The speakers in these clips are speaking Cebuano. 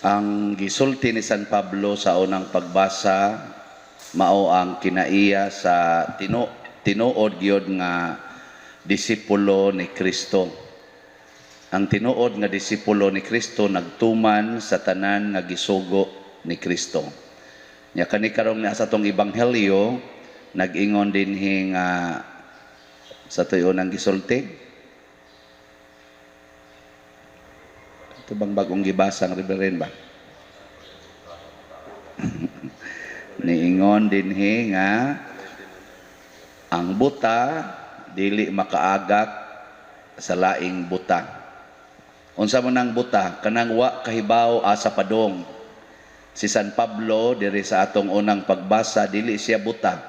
Ang gisulti ni San Pablo sa unang pagbasa mao ang kinaiya sa tinuod gyud nga disipulo ni Kristo. Ang tinuod nga disipulo ni Kristo nagtuman sa tanan nga gisugo ni Kristo. Nya kani karong naa sa atong ebanghelyo, nag-ingon dinhi nga sa tuyo ng gisulti. Ito bang bagong gibasa ang Reverend ba? Niingon dinhi nga ang buta dili makaagak sa laing buta. Unsa man ang buta? Kanang wa kahibaw asa padong. Si San Pablo diri sa atong unang pagbasa, dili siya buta.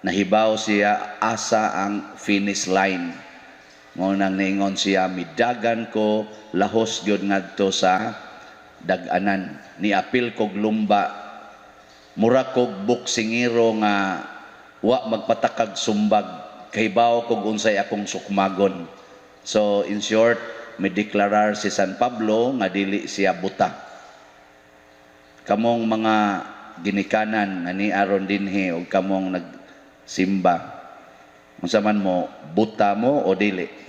Nahibaw siya asa ang finish line. Mao nang niingon siya, "Midagan ko lahos gyud ngadto sa dag-anan. Niapil kog lumba. Mura kog boksingero nga wa magpatakag sumbag. Kahibaw kog unsay akong sukmagon." So in short, mideklarar si San Pablo nga dili siya buta. Kamong mga ginikanan nga ni aron dinhi og kamong nagsimba, unsa man mo, buta mo o dili?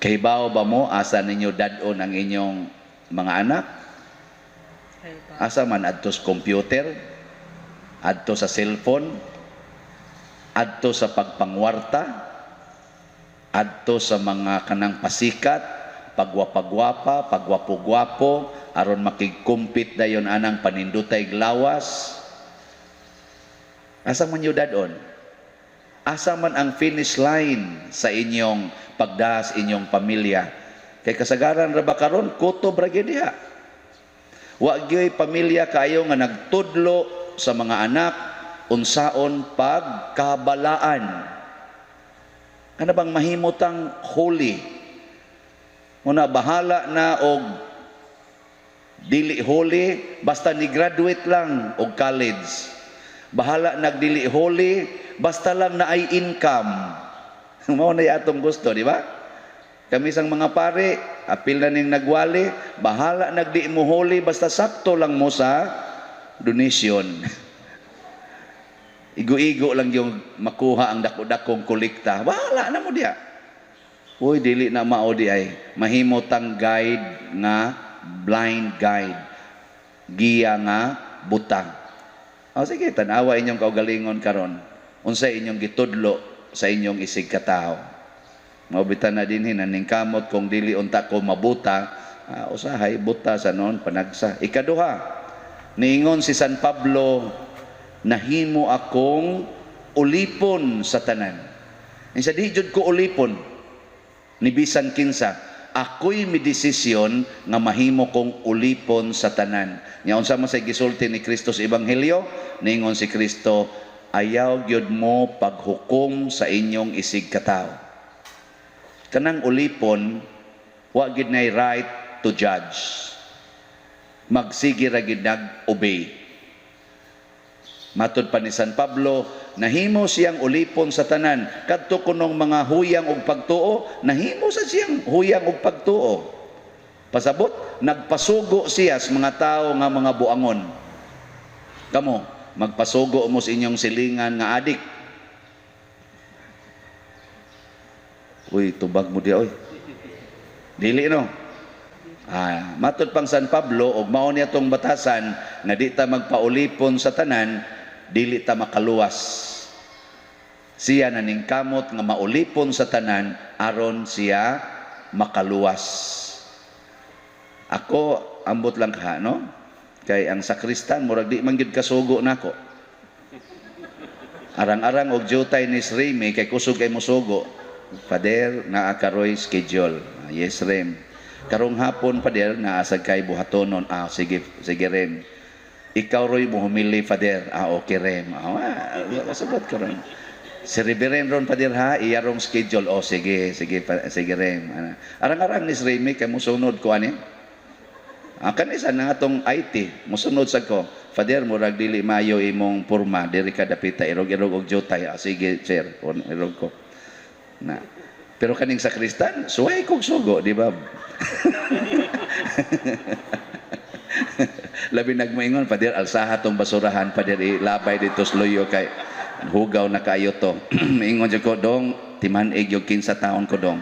Kahibaw ba mo asa ninyo dad-on ang inyong mga anak? Asa man? Adto sa computer, adto sa cellphone, adto sa pagpangwarta, adto sa mga kanang pasikat, pagwapagwapa, pagwapo-gwapo, aron makig-compete dayon anang panindutay lawas. Asa man dad-on? Asa man ang finish line sa inyong pagdas inyong pamilya? Kay kasagaran ra ba karon, kutob ra gyud diha. Wa gyoy pamilya kayo nga nagtudlo sa mga anak unsaon pagkabalaan. Kana bang mahimutang holy? Muna bahala na og dili holy, basta ni graduate lang og college. Bahala nagdili holy, basta lang na ay income. Mao na atong gusto, di ba? Kami sang mga pare, apil na ning nagwali, bahala nagdi mo holy, basta sakto lang mo sa donation. Igo-igo lang yung makuha ang dako-dakong kolekta. Bahala na mo diya. Uy, dili na mao di ay. Mahimo tang guide nga blind guide. Giya nga butang. O sige, tanawa inyong kaugalingon karon. Unsay inyong gitudlo sa inyong isig katawo? Mao bitan na dinhi naning kamot kung dili unta ko mabuta, usahay buta sa noon panagsa. Ikaduha, niingon si San Pablo, "Nahimo akong ulipon sa tanan." Insa di jud ko ulipon ni bisan kinsa. Ako'y midesisyon nga mahimo kong ulipon sa tanan. Nya unsa man say gisulti ni Kristo sa Ebanghelyo? Niingon si Kristo, "Ayaw gyud mo paghukom sa inyong isig katawo." Kanang ulipon, wa gyud nay right to judge. Magsige ra gyud nag-obey. Matod pa ni San Pablo, nahimo siyang ulipon sa tanan. Kadto kunong mga huyang og pagtuo, nahimo sa siyang huyang og pagtuo. Pasabot, nagpasugo siya sa mga tao nga mga buangon. Kamo, magpasugo mo sa inyong silingan nga adik. Uy, tubag mo di oy. Dili no. Matod pang San Pablo og mao niya tong batasan nga di ta magpaulipon sa tanan, dili ta makaluwas. Siya naningkamot nga maulipon sa tanan aron siya makaluwas. Ako ambot lang ka no? Kay ang sakristan murag di man gyud kasugo nako. Arang-arang og jutay ni Remy kay kusog kay mosugo. "Father, naa karoy schedule." "Yes, Rem." "Karong hapon, Father, naa sad kay buhatonon." "Sige, sige, Rem." "Ikaw roy mo humili, Father." "Okay, Rem." Kasabot ko ron. "Si Reverend ron, Father, ha, iyarong schedule." "Oh, sige, sige, sige, Rem." Arang-arang ni Remy kay musunod ko ani. Kanisa na atong IT, musunod sa ko. "Father, murag dili mayo imong porma, diri ka dapita, irog-irog og jutay." "Sige, sir, irog ko." Na. Pero kaning sakristan, suway kog sugo, di ba? Labi nagmoingon, "Pader, alsaha tong basurahan, pader, ilabay dito sa luyo kay hugaw na kayo to." Ingon jud ko, "Dong, timan-ig yung kinsa taon ko, dong."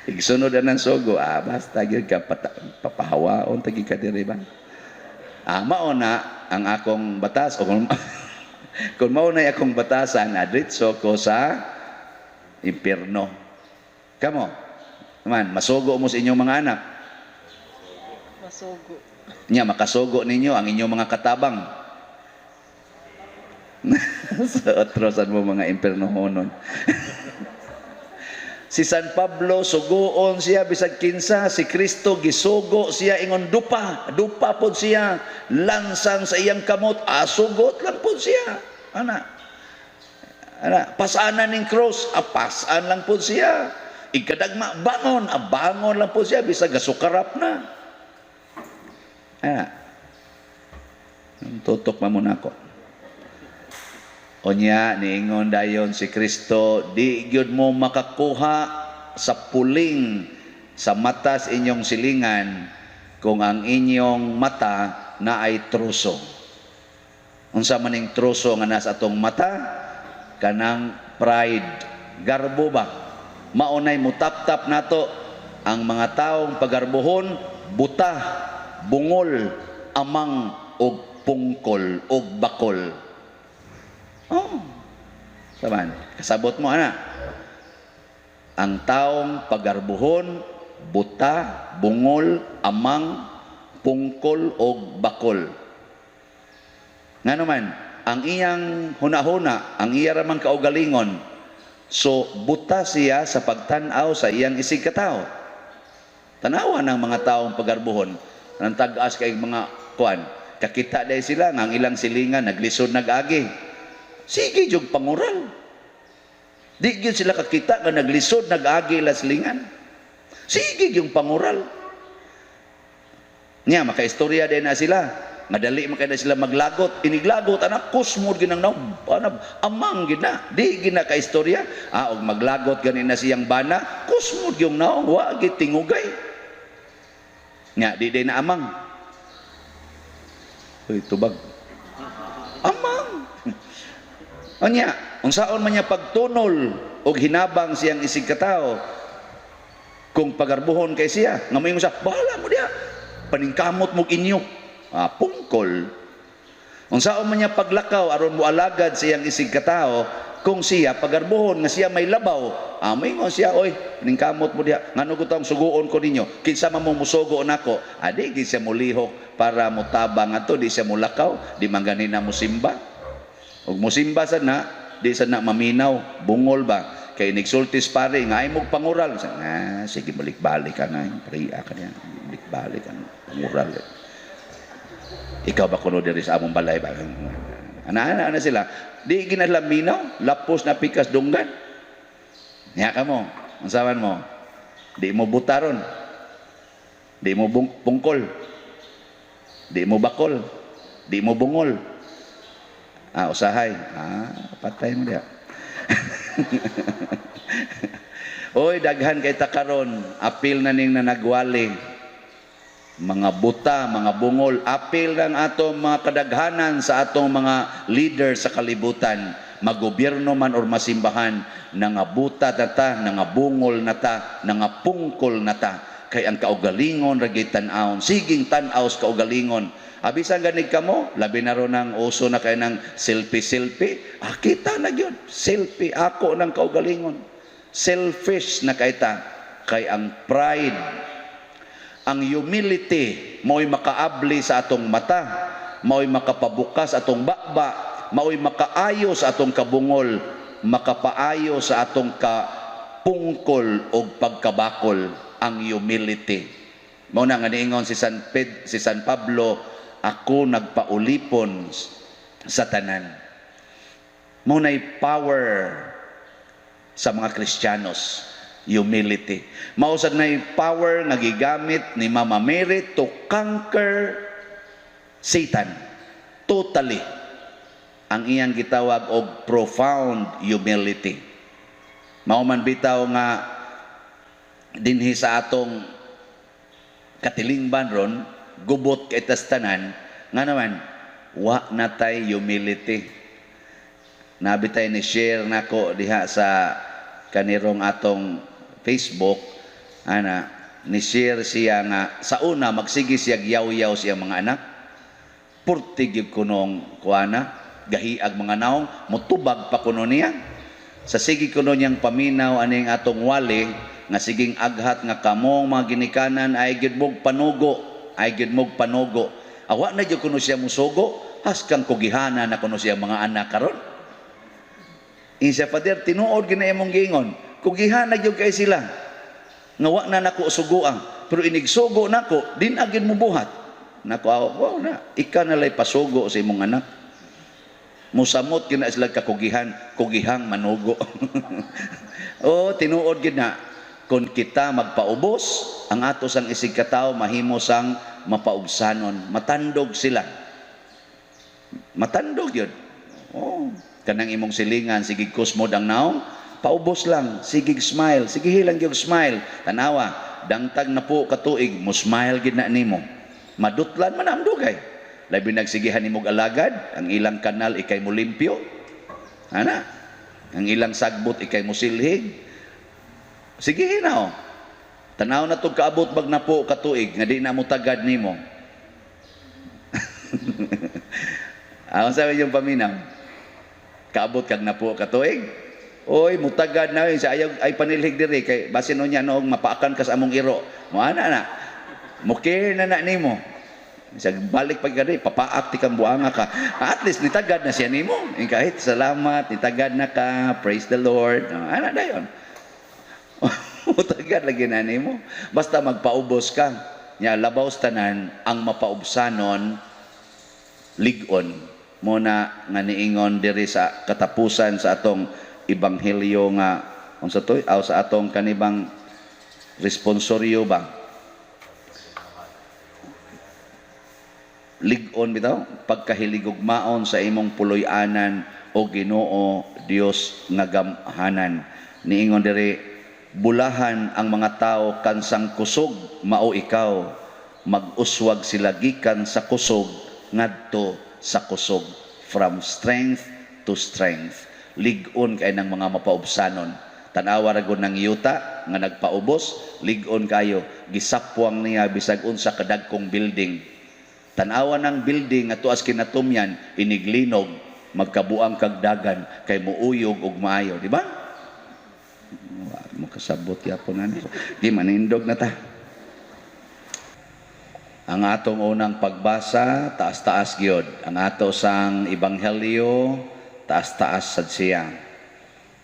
Igsunod na ng sugo, basta gyud ka papahawaon tagi ka diri ba? Mao na ang akong batas o kung mao na akong batasan, adritso ko sa impierno. Kamo, man, masugo mo sa inyong mga anak. Masugo. Nya, makasugo ninyo ang inyong mga katabang. Sa otrosan mo mga impiernohonon. Si San Pablo, suguon siya bisag kinsa. Si Kristo, gisugo siya, ingon dupa, dupa pod siya, lansang sa iyang kamot, asugot lang pod siya. Ana. Ana, pasaanan ning cross, pasaan lang pod siya. Ikadagma, bangon, bangon lang pod siya bisag gasukarap na. Ana. Tutok man mo nako. Unya, niingon dayon si Kristo, di gyud mo makakuha sa puling sa mata sa inyong silingan kung ang inyong mata na ay truso. Unsa maning truso nga nasa atong mata? Kanang pride. Garbo ba? Maunay mutap-tap nato ang mga taong pagarbuhon, buta, bungol, amang og pungkol og bakol. Oh. Saman, kasabot mo ana. Ang taong pagarbuhon, buta, bungol, amang, pungkol og bakol. Ngano man, ang iyang hunahuna, ang iya ramang kaugalingon, so buta siya sa pagtan-aw sa iyang isig katao. Tanawa ng mga taong pagarbuhon, nang tag-as kay mga kuan, kakita dahil sila nga ang ilang silingan naglisod nag-agi. Sige jug pangural. Di gyud sila kakita nga naglisod nag-agi ila silingan. Sige yung pangural. Nya makaistorya din na sila. Madali man kay na sila maglagot. Iniglagot anak kusmod ginang naong anak amang gid na. Di gid na kaistorya. Og maglagot gani na siyang bana, kusmod yung naong wa gid tingugay. Nya di day na amang. Uy, tubag. Amang. Unya, unsaon man niya pagtunol og hinabang siyang isig katao kung pagarbuhon kay siya nga moingon siya, "Bahala mo diha, paningkamot mo inyo." Pungkol. Unsaon man niya paglakaw aron moalagad siyang isig katao kung siya pagarbuhon nga siya may labaw? Moingon siya, "Oy, paningkamot mo diha, ngano ko tong suguon ko ninyo, kinsa man mo musugo nako?" Di gid siya molihok para motabang ato, di siya molakaw, di man gani na mosimba. Ug mosimba sad na, di sad na maminaw, bungol ba? Kay nigsultis pare nga ay mog pangural. Sige, balik-balik ka na, priya ka niya. Balik-balik ang pangural. Ikaw ba kuno diri sa among balay ba? Ana ana sila. Di ginala minaw, lapos na pikas dunggan. Nya ka mo, unsaman mo? Di mo butaron. Di mo pungkol. Di mo bakol. Di mo bungol. Usahay. Patay mo diha. Oy, daghan kay ta karon, apil na ning nanagwali. Mga buta, mga bungol, apil ng atong mga kadaghanan sa atong mga leader sa kalibutan, magobyerno man or masimbahan, nangabuta na ta, nangabungol na ta, nangapungkol na ta. Kay ang kaugalingon ragay tan-awon, siging tan-aw sa kaugalingon. Abisan ganig kamo, labi na ron ang uso na kay ng selfie-selfie. Kita na yun. Selfie, ako ng kaugalingon. Selfish na kay ta. Kay ang pride, ang humility, mao'y makaabli sa atong mata, mao'y makapabukas atong bakba, mao'y makaayo sa atong kabungol, makapaayo sa atong kapungkol o pagkabakol, ang humility. Mao na nga niingon si San Pablo, ako nagpaulipon sa tanan. Mao na'y power sa mga Kristiyanos, humility. Mao sad na'y power nga gigamit ni Mama Mary to conquer Satan totally. Ang iyang gitawag og profound humility. Mao man bitaw nga Dinhi sa atong katilingban ron, gubot kay tas tanan, nga naman wa na tay humility. Nabi tay ni share nako diha sa kanirong atong Facebook ana, ni share siya nga sa una magsige siya yaw-yaw siya mga anak, purtig gyud kunong kuana, gahiag mga naong, mutubag pa kuno niya. Sa sige kuno niyang paminaw aning atong wali nga siging aghat nga kamong mga ginikanan ay gyud mog panugo, ay gyud mog panugo. Awa na gyud kuno siya musugo, haskang kugihana na kuno siya mga anak karon. Insa, "Father, tinuod gina imong giingon, kugihana gyud kay sila nga wa na nako sugoa, pero inig sugo nako din agin mo buhat nako." Aw, wow na ika na lay pasugo sa imong anak, musamot gyud na sila kakugihan, kugihang manugo. Oh, tinuod gyud na kung kita magpaubos ang ato sang isig katawo, mahimo sang mapaubsanon, matandog sila, matandog yun. Oh, kanang imong silingan sige kusmod ang naong, paubos lang, sige smile, sige hilang gyud smile. Tanawa, dangtag na po katuig, mo smile gid na nimo, madutlan man ang dugay, labi nagsigihan nimog alagad, ang ilang kanal ikay mo limpyo ana, ang ilang sagbot ikay mo silhig. Sige na, oh. Tanaw na tug kaabot bag na po katuig nga di na mo tagad nimo. Ang sabi yung paminaw, kaabot kag na po katuig. Oy, mutagad na sa ayaw ay panilhig diri kay basin unya noong mapaakan ka sa among iro. Mo ana na. Mo care na na nimo. Sa balik pag kadi papaak ti kang buanga ka. At least nitagad na siya nimo. In kahit salamat, nitagad na ka, praise the Lord. Oh, ana dayon. Mutagad lagi na nimo. Basta magpaubos ka. Nya labaw sa tanan ang mapaubsanon lig-on mo na nga niingon diri sa katapusan sa atong ebanghelyo nga unsa to, aw sa atong kanibang responsoryo ba, lig-on bitaw pagkahiligugmaon sa imong puloy-anan o Ginoo Dios nga gamhanan. Niingon diri, bulahan ang mga tao kansang kusog mao ikaw, mag-uswag sila gikan sa kusog ngadto sa kusog, from strength to strength. Lig-on kay ng mga mapaubsanon. Tan-awa ra gud ng yuta nga nagpaubos, lig-on kayo, gisapwang niya bisag unsa kadagkong building. Tan-awa ng building nga tuas kinatumyan, iniglinog, magkabuang kag dagan kay muuyog og maayo, di ba? Wa makasabot yapon ani. Di manindog na ta. Ang atong unang pagbasa, taas-taas gyud. Ang ato sang ebanghelyo, taas-taas sad siya.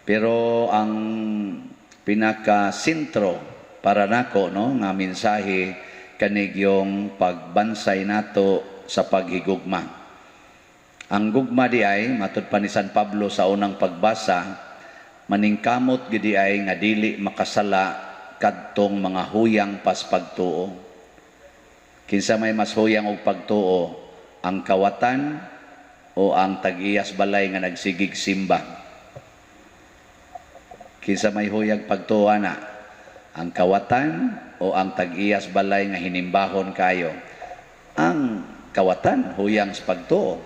Pero ang pinaka-sentro para nako, no, nga mensahe kanigyong pagbansay nato sa paghigugma. Ang gugma di ay matud pa ni San Pablo sa unang pagbasa, maningkamot gid di ay nga dili makasala kadtong mga huyang pas pagtuo. Kinsa may mas huyang og pagtuo, ang kawatan o ang tag-iyas balay nga nagsigig simba? Kinsa may huyag pagtuo na? Ang kawatan o ang tag-iyas balay nga hinimbahon kayo? Ang kawatan huyang sa pagtuo.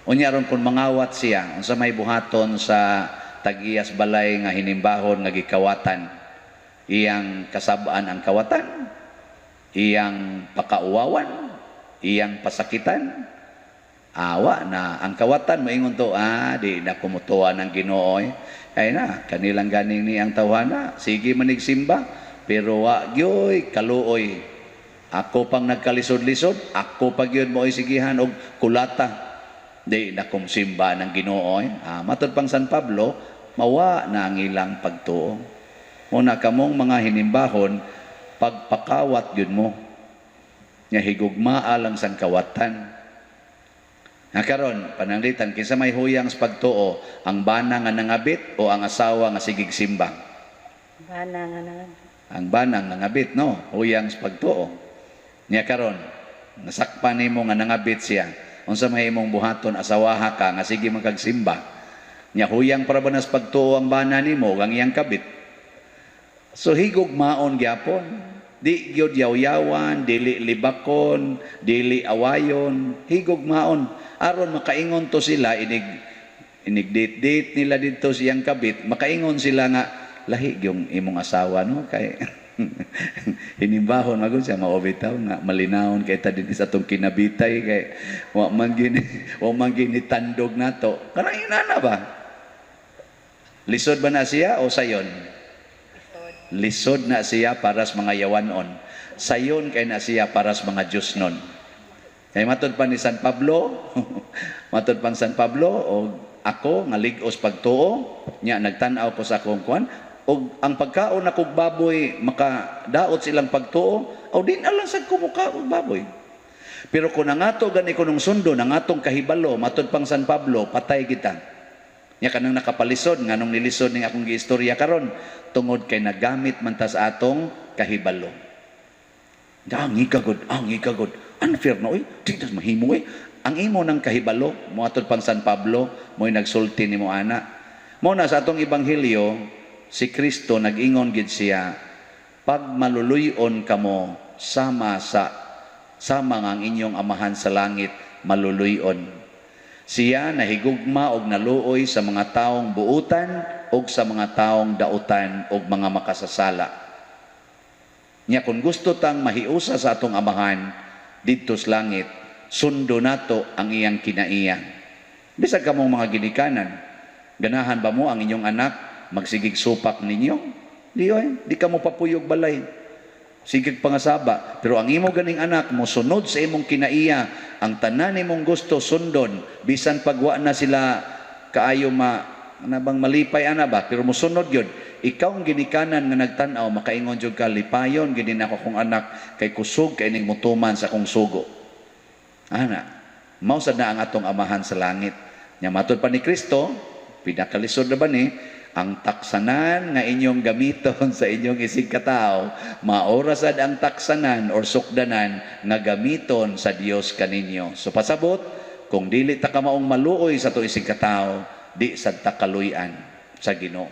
Unya ron kung mangawat siya, unsa may buhaton sa tag-iyas balay nga hinimbahon nga gikawatan? Iyang kasab-an ang kawatan, iyang pakauwawan, iyang pasakitan. Awa na ang kawatan moingon to, di na kumutuwa ng Ginoo. Ay na kanilang ganing ni ang tawhana, sige manigsimba pero wa gyoy kaluoy. Ako pang nagkalisod-lisod, ako pa gyud mo'y sigihan og kulata. Di na kumsimba ng Ginoo. Matud pang San Pablo, mawa na ang ilang pagtuo. Muna kamong mga hinimbahon, pagpakawat gyud mo. Nga higugmaa lang sang kawatan. Nga karon pananglitan, kinsa may huyang sa pagtuo, ang bana nga nangabit o ang asawa nga sigig simba? Bana nga nangabit. Ang banang nangabit, no, huyang sa pagtuo. Nya karon, nasakpan nimo nga nangabit siya. Unsa may imong buhaton, asawaha ka nga sige man kag simba? Nya huyang para ba nas pagtuo ang bana nimo ug ang iyang kabit? So higugmaon gyapon. Di gyud yaw-yawan, dili libakon, dili awayon, higugmaon. Aron makaingon to sila inig inig date-date nila didto siyang kabit, makaingon sila nga lahi gyung imong asawa, no, kay hinimbahon magud siya, mao bitaw nga malinawon kay ta dinhi sa atong kinabitay, kay wa man gini tandog nato kanang inana ba. Lisod ba na siya o sayon? Lisod na siya para sa mga yawanon. Sayon kay na siya para sa mga Diyosnon. Kay matod pa ni San Pablo, matod pang San Pablo, og ako nga lig-os pagtuo, nya nagtan-aw ko sa akong kuan, og ang pagkaon akong baboy makadaot silang pagtuo, o di na lang sad ko mukaon baboy. Pero kung nangato gani ko nung sundo, nangatong kahibalo, matod pang San Pablo, patay kita. Nya kanang nakapalisod, nganong nilisod ning akong giistorya karon, tungod kay nagamit man ta sa atong kahibalo. Ah, ngikagod, ah, ngikagod. Unfair na, oy. Di na mahimo, oy. Ang imo ng kahibalo, moatod pang San Pablo, mo'y nagsulti nimo ana. Mo na sa atong ebanghelyo, si Kristo nag-ingon gid siya, pag maluluyon kamo sama nga ang inyong Amahan sa langit maluluyon. Siya nahigugma og naluoy sa mga taong buutan og sa mga taong dautan og mga makasasala. Nya kung gusto tang mahiusa sa atong Amahan didto sa langit, sundo nato ang iyang kinaiya. Bisag kamong mga ginikanan, ganahan ba mo ang inyong anak magsigig supak ninyo? Di oy, di ka mo papuyog balay. Sigig pangasaba. Pero ang imo ganing anak mo sunod sa imong kinaiya, ang tanan nimong gusto sundon, bisan pagwa na sila kaayo ma na bang malipay ana ba, pero mosunod yun. Ikaw ang ginikanan nga nagtan-aw, makaingon jud ka, "Lipayon gid nako akong anak kay kusog kay ning mutuman sa akong sugo." Ana, mao sad na ang atong Amahan sa langit. Nya matod pa ni Kristo, pinakalisod na ba ni ang taksanan nga inyong gamiton sa inyong isig katawo, maora sad ang taksanan or sukdanan nga gamiton sa Dios kaninyo. So pasabot, kung dili ta ka maong maluoy sa atong isig katawo, di sad ta kaluy-an sa Ginoo.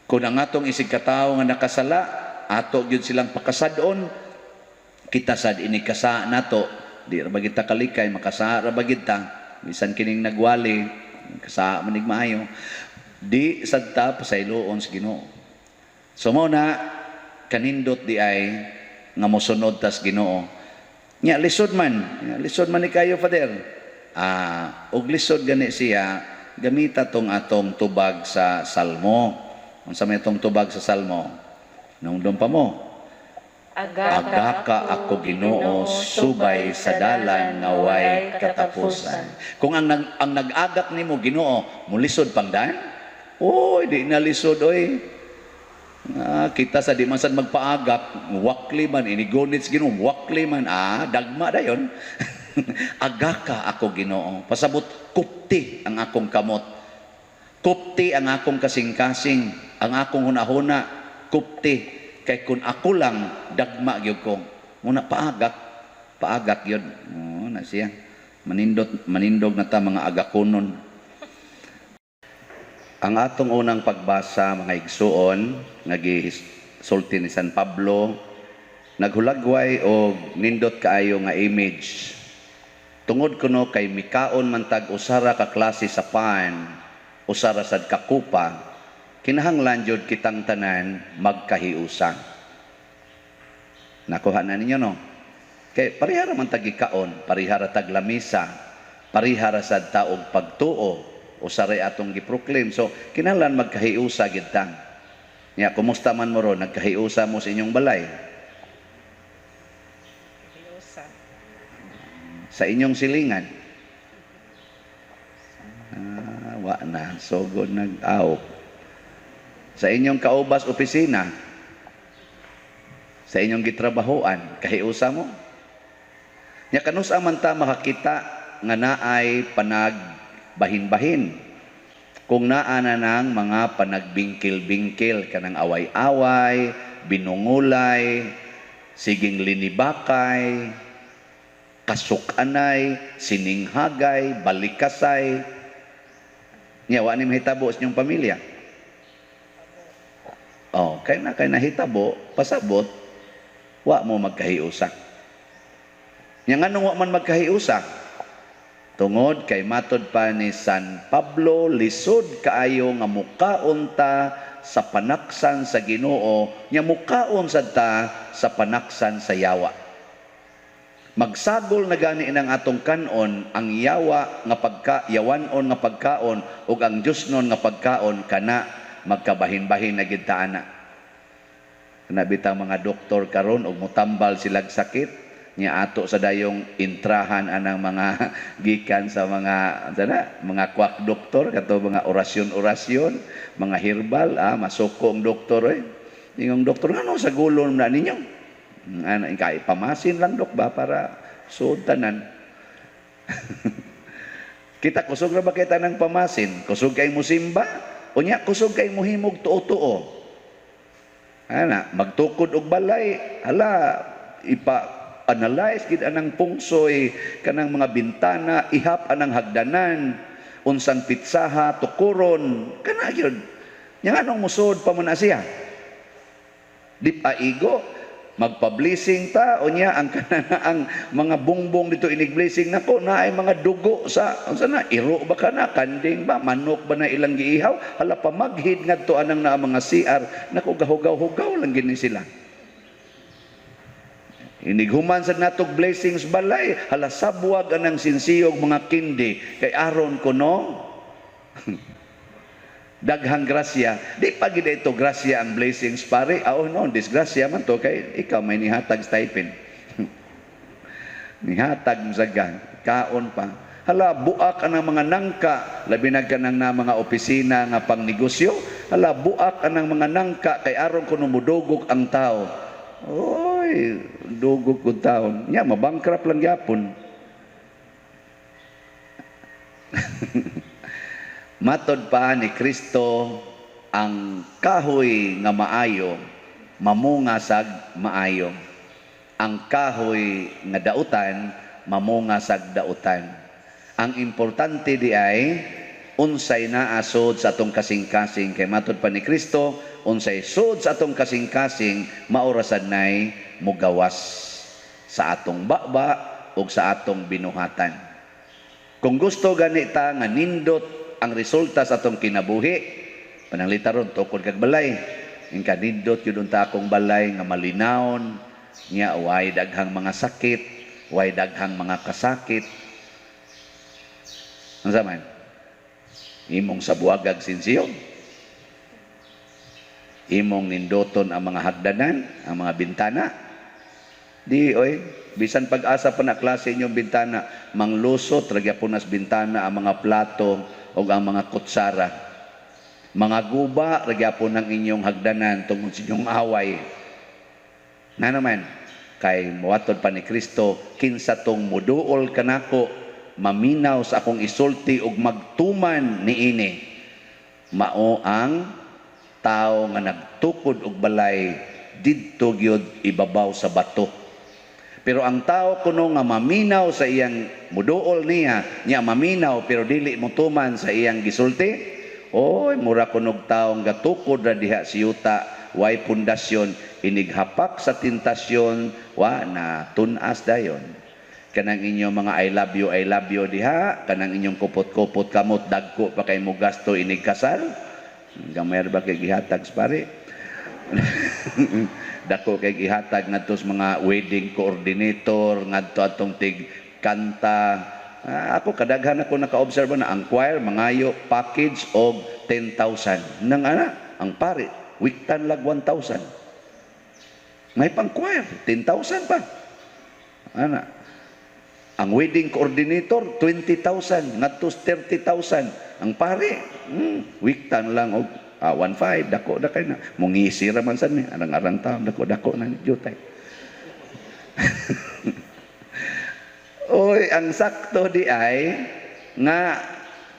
Kung ang atong isig katawo nga nakasala, ato gyud silang pakasad-on, kita sad ini kasa nato, di ra ba kita kalikay, makasa ra ba gid ta, bisan kining nagwali, kasa manig maayo, di sad ta pasayloon sa Ginoo. So mao na kanindot di ay nga mosunod tas Ginoo. Nya lisod man, nya lisod man ni kayo, Father. Ah, og lisod gani siya, gamita tong atong tubag sa Salmo. Unsa may atong tubag sa Salmo? Nungdom pa mo? "Agaka ako, Ginoo, subay sa dalan nga way katapusan." Kung ang nag-agak nimo Ginoo, mulisod pang dan? Oy, di na lisod oy. Ah, kita sa di man sad magpaagak, wakli man inigunit sa Ginoo, wakli man, ah, dagma dayon. "Agaka ako, Ginoo." Pasabot kupti ang akong kamot. Kupti ang akong kasing-kasing, ang akong hunahuna, kupti kay kun ako lang dagma gyud ko. Muna paagak, paagak yun. Oh, na siya. Manindot, manindog na ta mga agakunon. Ang atong unang pagbasa, mga igsuon, nga gisulti ni San Pablo, naghulagway og nindot kaayo nga image. Tungod kuno kay mikaon man tag usara ka klase sa pan, usara sad ka kupa, kinahanglan jud kitang tanan magkahiusa. Nakuha na ninyo, no? Kay parehara man tag gikaon, parehara tag lamisa, parehara sad ta og pagtuo, usaray atong giproclaim. So kinahanglan magkahiusa gid ta. Nya kumusta man mo ron, nagkahiusa mo sa inyong balay? Hiusa. Sa inyong silingan? Ah, wa na, sugod nag-awok. Sa inyong kaubas opisina? Sa inyong gitrabahoan, kahiusa mo? Nya kanus man ta makakita nga naay panag bahin-bahin? Kung naa na ng mga panagbingkil-bingkil, kanang away-away, binungulay, siging linibakay, kasukanay, sininghagay, balikasay. Nya wa ni mahitabo sa inyong pamilya? Oh, kay na kay nahitabo, pasabot wa mo magkahiusa. Nya nganong wa man magkahiusa? Tungod kay matod pa ni San Pablo, lisod kaayo nga mukaon ta sa panaksan sa Ginoo, nya mukaon sad ta sa panaksan sa yawa. Magsagol na gani nang atong kanon ang yawa nga pagka yawanon nga pagkaon ug ang Diyosnon nga pagkaon, kana magkabahin-bahin na gid ta ana. Kana bitang mga doktor karon og mutambal silag sakit nya ato sa dayong intrahan anang mga gikan sa mga sana mga quack doktor, kato mga orasyon-orasyon, mga herbal, masuko ang doktor eh. Ingong doktor, "Ano sa gulon na ninyo?" "Ana kay pamasin lang, dok ba, para suod tanan." Kita kusog ra ba kita ng pamasin? Kusog kay musimba? Unya kusog kay muhimog tuo-tuo. Ana, magtukod og balay, hala, ipa analyze gid anang pungsoy kanang mga bintana, ihap anang hagdanan, unsang pitsaha tukuron, kana gyud. Nya nganong musod pa man na siya? Di pa igo magpa-blessing ta, unya ang kanana ang mga bongbong dito inig blessing nako na ay mga dugo sa unsa na, iro ba kana, kanding ba, manok ba na ilang giihaw, hala, pamaghid ngadto anang na mga CR nako, gahugaw-hugaw lang gini sila. Inighuman sa natog blessings balay, hala, sabwag anang sinsiyog mga kindi kay aron kuno daghang grasya. Di pa gid ito grasya ang blessings, pare. Oh no, disgrasya man to kay ikaw may nihatag stipend. Nihatag mo sa kaon pa. Hala, buak anang mga nangka, labi na kanang na mga opisina nga pangnegosyo. Hala, buak anang mga nangka kay aron kuno mudugok ang tao. Oy, dugog ko taon. Nya, mabankrupt lang gyapon. Matod pa ni Kristo, ang kahoy nga maayo mamunga sag maayo. Ang kahoy nga dautan mamunga sag dautan. Ang importante di ay unsay naa sud sa atong kasing-kasing, kay matod pa ni Kristo, unsay sud sa atong kasing-kasing maorasan nay mugawas sa atong baba ug sa atong binuhatan. Kung gusto ganita nga nindot ang resulta sa atong kinabuhi, pananglita ron tukod kag balay, ingka nindot yun unta akong balay nga malinawon nya, way daghang mga sakit, way daghang mga kasakit. Unsa man imong sabuagag sinsiyog, imong nindoton ang mga hagdanan, ang mga bintana di oy, bisan pag-asa pa na klase inyong bintana, manglusot ra gyapon nas bintana ang mga plato o ang mga kutsara. Mga guba ra gyapon ang inyong hagdanan tungod sa inyong away. Na naman kay moatod pa ni Kristo, kinsa tong muduol kanako, maminaw sa akong isulti ug magtuman niini, mao ang tao nga nagtukod og balay didto gyud ibabaw sa bato. Pero ang tao kuno nga maminaw sa iyang muduol niya, niya maminaw pero dili motuman sa iyang gisulti, oy, mura kunog taong gatukod ra diha si yuta, way pundasyon, inighapak sa tentasyon, wa na tunas dayon. Kanang inyong mga "I love you, I love you" diha, kanang inyong kupot-kupot kamot, dagko pa kay mo gasto inig kasal. Gamay ba kay gihatag sa pare? Dako kay gihatag ngadto sa mga wedding coordinator, ngadto atong tig kanta. Ako kadaghan ako naka-observe na ang choir mangayo package og 10,000. Nang ana, ang pare wiktan lag 1,000. May pang choir 10,000 pa. Ana. Ang wedding coordinator 20,000 ngadto 30,000. Ang pare, wiktan lang og 1,500, dako da kay na. Mungisi ra man sad ni arang-arang taon, dako-dako na ni jutay. Oy, ang sakto di ay nga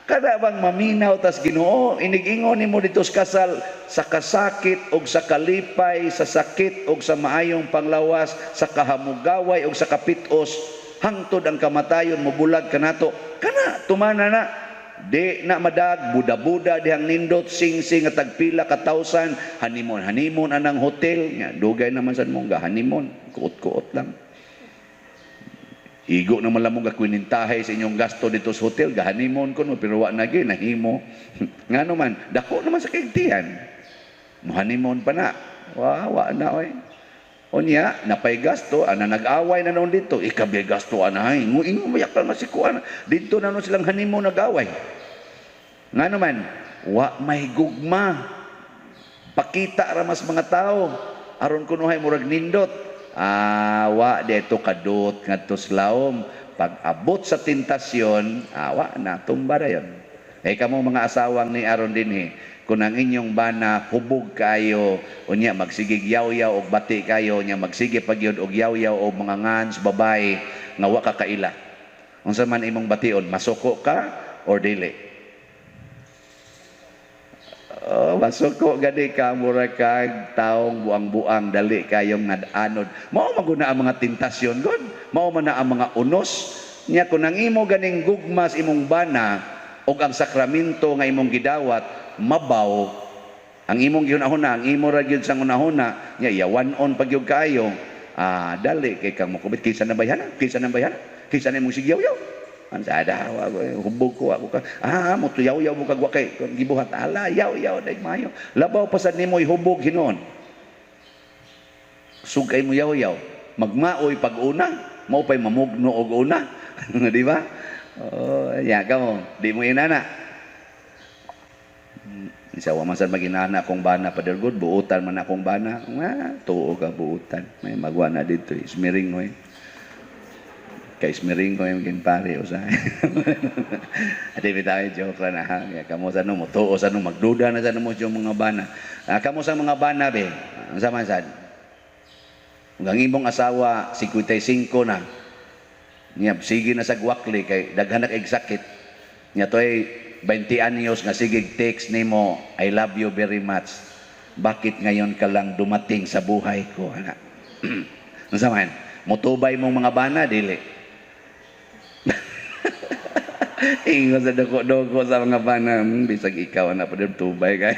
kada bang maminaw tas Ginoo, inigingon nimo dito sa kasal, sa kasakit og sa kalipay, sa sakit og sa maayong panglawas, sa kahamugaway og sa kapitos, hangtod ang kamatayon mobulag kanato. Kana tumana na. Di na madag buda-buda dihang nindot sing-sing nga tagpila ka thousand honeymoon honeymoon anang hotel nga dugay naman sad mo ga honeymoon, kuot-kuot lang. Igo naman lang mo ga kwinintahay sa inyong gasto dito sa hotel, ga honeymoon ko no, pero wa na gyud nahimo. Ngano man, dako naman sa kaigtihan. Mo honeymoon pa na. Wa wa na oy. Unya, napay gasto, ana nag-away na noon dito, ikabi gasto anahay. Ingo mayak lang si kuan. Dito na noon silang honeymoon nag-away. Nga naman, wa may gugma. Pakita ra mas mga tao. Aron kunuhay murag nindot. Ah, wa dito kadot ngadto sa laom. Pag abot sa tentasyon, ah, wa na tumba dayon. Eh kamo mga asawang ni aron dinhi, kung ang inyong bana hubog kayo, unya magsigig yaw-yaw og bati kayo, unya magsige pagyud og yaw-yaw og mga ngans babae nga wa ka kaila. Unsa man imong bation, masuko ka or dili? Oh, masuko gani ka, mura kag taong buang-buang, dali kayong nadanod. Mao man gud na ang mga tentasyon god. Mao man na ang mga unos. Nya kung ang imo ganing gugma sa imong bana og ang sakramento nga imong gidawat mabaw ang imong gihuna-huna, ang imo ra gyud sang hunahuna, nya yawan-on pag gyud kaayo, ah, dali kay kang mokubit kinsa na bayhana, kinsa na bayhana, kinsa na imong sigyaw-yaw. Ang sada, hubog ko ako ka. Ah, mo tuyaw-yaw mo kag wa kay gibuhat. Ala, yaw-yaw day mayo. Labaw pa sad nimo hubog hinon. Sugay mo yaw-yaw. Magmaoy pag una, mao pay mamugno og una. Di ba? Oh, ya kamo, di mo inana. Isa wa man sad maginana akong bana, Father God, buutan man akong bana. Ah, tuo ka buutan. May magwa na dito, ismiring mo eh. Kay ismiring ko yung pare usahay. Ati bitaw, joke ra na ha. Kaya kamo sa no mo tuo sa no magduda na sa mo yung mga bana. Ah, kamo sa mga bana be. Unsa man sad? Ang imong asawa 55 na. Niya sige na sa gwakli kay daghan na kay sakit. Niya toy 20 anyos nga sige text nimo, "I love you very much. Bakit ngayon ka lang dumating sa buhay ko?" Ana. Unsa man? Motubay mong mga bana dili? Ingon sa doko-doko sa mga bana, bisag ikaw ana pa tubay kay.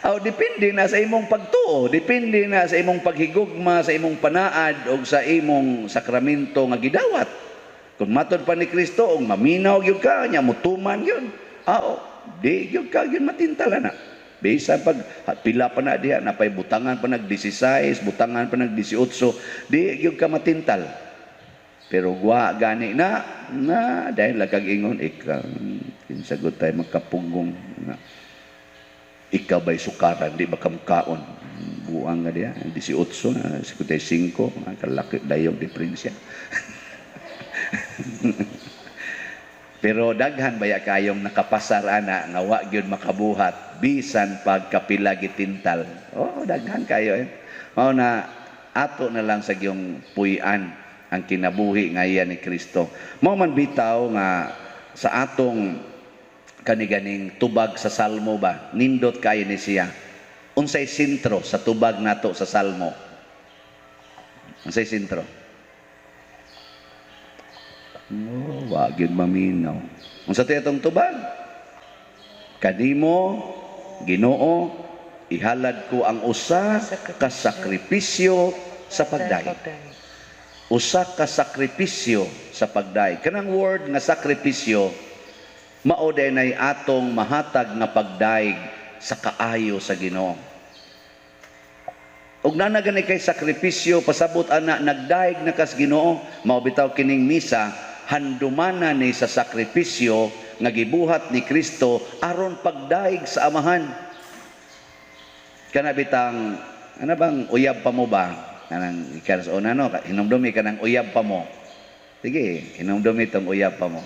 Aw, depende na sa imong pagtuo, depende na sa imong paghigugma, sa imong panaad og sa imong sakramento nga gidawat. Kung matod pa ni Kristo og maminaw gyud ka, nya mutuman gyud. Aw, di gyud ka gyud matintala na. Bisan pag pila pa na diha, napay butangan pa nag 16, butangan pa nag 18, di gyud ka matintal. Pero gwa gani na na dahil lagag ingon ikaw kinsagot tayo magkapugong na ikaw ba'y sukaran, di ba kamukaon? Buang nga diya, 18 na, 55, kalaki dayong diferensya. Pero daghan baya kayong nakapasar ana nga wa gyud makabuhat bisan pagkapila gitintal. Oh, daghan kayo eh. Mao na ato na lang sa giyong puy-an ang kinabuhi nga iya ni Kristo. Mao man bitaw nga sa atong kaniganing tubag sa Salmo ba, nindot kayo ni siya. Unsay sentro sa tubag nato sa Salmo? Unsay sentro? Oh, wa gyud maminaw. Unsa tay atong tubag? Kanimo, Ginoo, ihalad ko ang usa ka sakripisyo sa pagdaig. Usa ka sakripisyo sa pagdaig. Kanang word nga sakripisyo, mao nay atong mahatag nga pagdaig sa kaayo sa Ginoo. Ug nana gani kay sakripisyo, pasabot ana nagdaig na kas Ginoo, mao bitaw kining misa handumana ni sa sakripisyo nga gibuhat ni Kristo aron pagdaig sa Amahan. Kana bitang ana bang uyab pa mo ba? Kanang ikas una no, hinumdumi kanang uyab pa mo. Sige, hinumdumi tong uyab pa mo.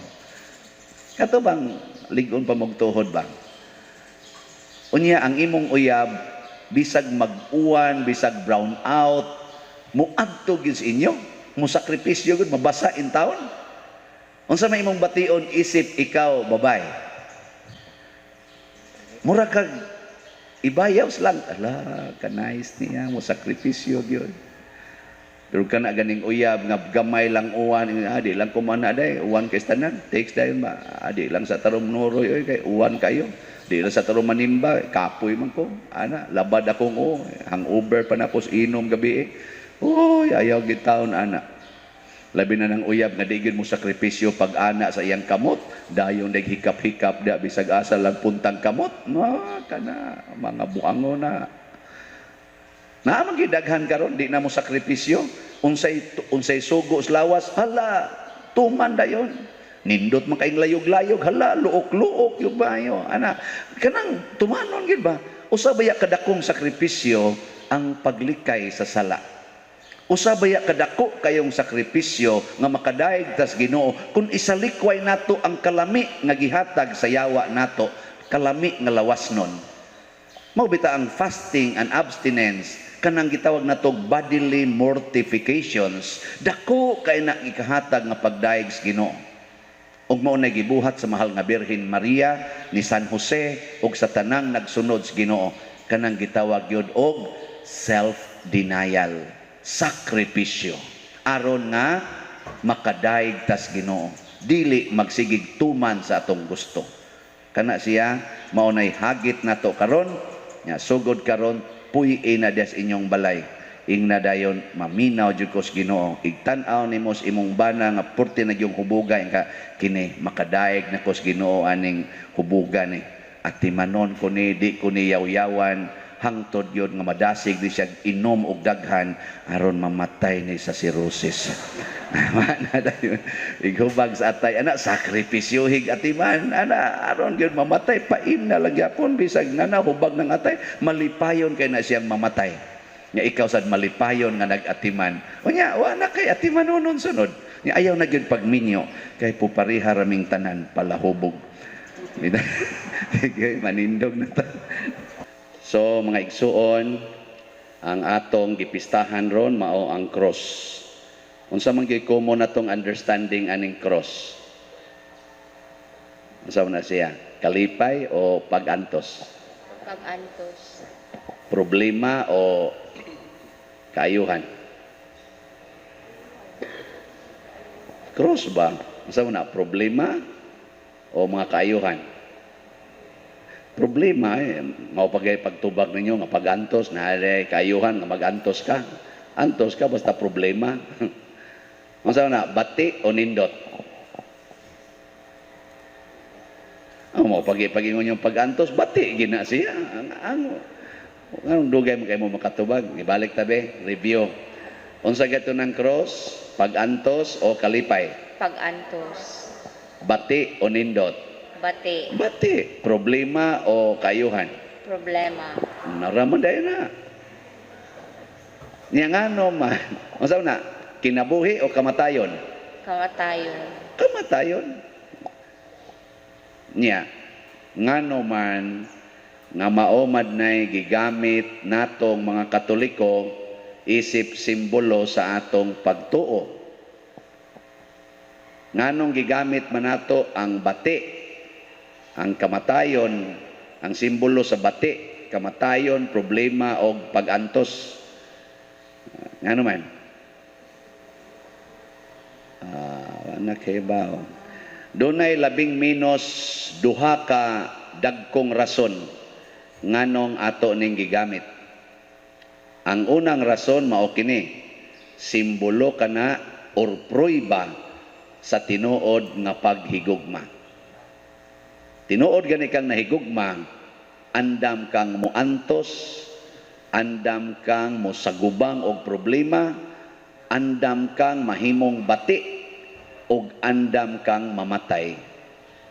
Kato bang lig-on pa mong tuhod ba? Unya ang imong uyab bisag mag-uwan, bisag brown out, muadto gyud sa inyo, musakripisyo gyud, mabasa in town. Unsa may imong bation isip ikaw babay? Mura kag ibayaw lang, ala, ka-nice niya, mo sakripisyo gyud. Pero kana ganing uyab nga gamay lang uwan, ah, di lang kumana day, uwan kay tanan. Takes dayon ba? Ah, di lang sa tarong nuroy oy kay uwan kayo. Di lang sa tarong manimba, kapoy man ko. Ana, labad akong o, hangover pa na ko sa inom gabi eh. Uy, ayaw gitawon ana. Labi na ng uyab nga di gyud mo sakripisyo pag ana sa iyang kamot, dayon naghikap-hikap da bisag asa lang puntang kamot. No, kana mga buango na. Naa man gyud daghan karon di na mo sakripisyo. Unsay unsay sugo sa lawas, hala, tuman dayon. Nindot man kayong layog-layog, hala, luok-luok yung bayo. Ana, kanang tumanon gyud ba? Usa baya kadakong sakripisyo ang paglikay sa sala? Usa baya kadako kayong sakripisyo nga makadaig tas Ginoo kung isalikway nato ang kalami nga gihatag sa yawa nato, kalami nga lawas nun? Mao bita ang fasting and abstinence, kanang gitawag nato bodily mortifications, dako kay na gikahatag nga pagdaig sa Ginoo. Ug mao na gibuhat sa mahal nga Birhen Maria, ni San Jose ug sa tanang nagsunod sa Ginoo, kanang gitawag gyud og self-denial, sakripisyo aron nga makadaig tas Ginoo, dili magsigig tuman sa atong gusto. Kana siya mao nay hagit nato karon. Nya sugod karon, puy-i na des inyong balay. Ingna dayon, "Maminaw jud ko sa Ginoo." Igtan-aw nimo sa imong bana nga purti na gyung hubuga ka, "Kini makadaig na ko sa Ginoo aning hubuga ni. Atimanon ko ni, di ko ni yaw-yawan hangtod yun nga madasig di siya inom og daghan aron mamatay ni sa cirrhosis." Mana dayon ighubag sa atay ana, sakripisyo hig atiman ana aron gyud mamatay, paim na lang gyapon bisag nga na hubag ng atay, malipayon kay na siyang mamatay. Nga ikaw sad malipayon nga nag-atiman. Unya wa na kay atiman unon sunod. Nya ayaw na gyud pagminyo kay pupariha raming tanan palahubog. Sige, manindog na ta. So mga igsuon, ang atong gipistahan ron mao ang cross. Unsa man gyud common natong understanding aning cross? Unsa man na siya? Kalipay o pag-antos? Pag-antos. Problema o kaayuhan? Cross ba? Unsa man na? Problema o mga kaayuhan? Problema eh, mao pagay pagtubag ninyo nga pag-antos na kaayuhan nga mag-antos ka. Antos ka basta problema. Unsa man na? Bati o nindot? Ang mo pag pagingon yung pag-antos, bati gina siya. Ang anong dugay mo kay mo makatubag? Ibalik tabi, review. Unsa gato ng cross? Pag-antos o kalipay? Pag-antos. Bati o nindot? Bati. Bati. Problema o kayuhan? Problema. Naraman dayon na. Niya ngano man. Unsa na? Kinabuhi o kamatayon? Kamatayon. Kamatayon. Niya, ngano man nga maomad nay gigamit natong mga Katoliko isip simbolo sa atong pagtuo? Nganong gigamit man nato ang bati, ang kamatayon, ang simbolo sa bati, kamatayon, problema o pag-antos? Ngano man? Ah, anak ba? Dunay labing minos duha ka dagkong rason nganong ato ning gigamit. Ang unang rason mao kini, simbolo kana or pruiba sa tinuod nga paghigugma. Tinuod gani kang nahigugma, andam kang muantos, andam kang mosagubang og problema, andam kang mahimong bati, og andam kang mamatay.